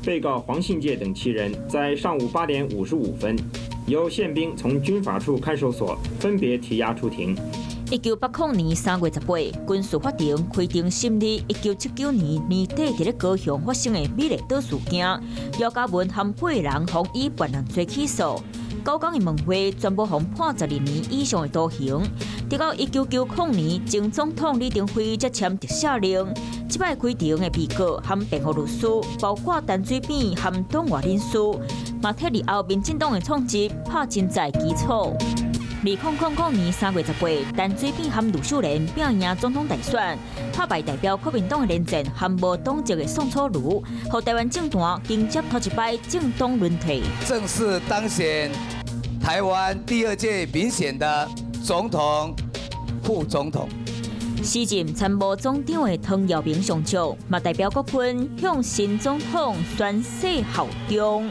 被告黃信介等七人在上午8點55分，由憲兵從軍法處看守所分別提押出庭。1980年3月18，軍事法庭開庭審理1979年年底佇咧高雄發生的美麗島事件，姚嘉文和八人予以叛亂罪起訴。9工的問話全部予判12年以上的徒刑。直到1990年，前總統李登輝才簽特赦令。這擺開庭的被告和辯護律師，包括陳水扁和黨外人士，嘛替日後民進黨的創立拍真濟基礎。2000年3月18，陳水扁和呂秀蓮拼贏總統大選，拍敗代表國民黨的連戰和無黨籍的宋楚瑜，予台灣政壇迎接頭一擺政黨輪替。正式當選台灣第二屆民選的總統、副總統。時任參謀總長的湯耀明上將，嘛代表國軍向新總統宣誓效忠。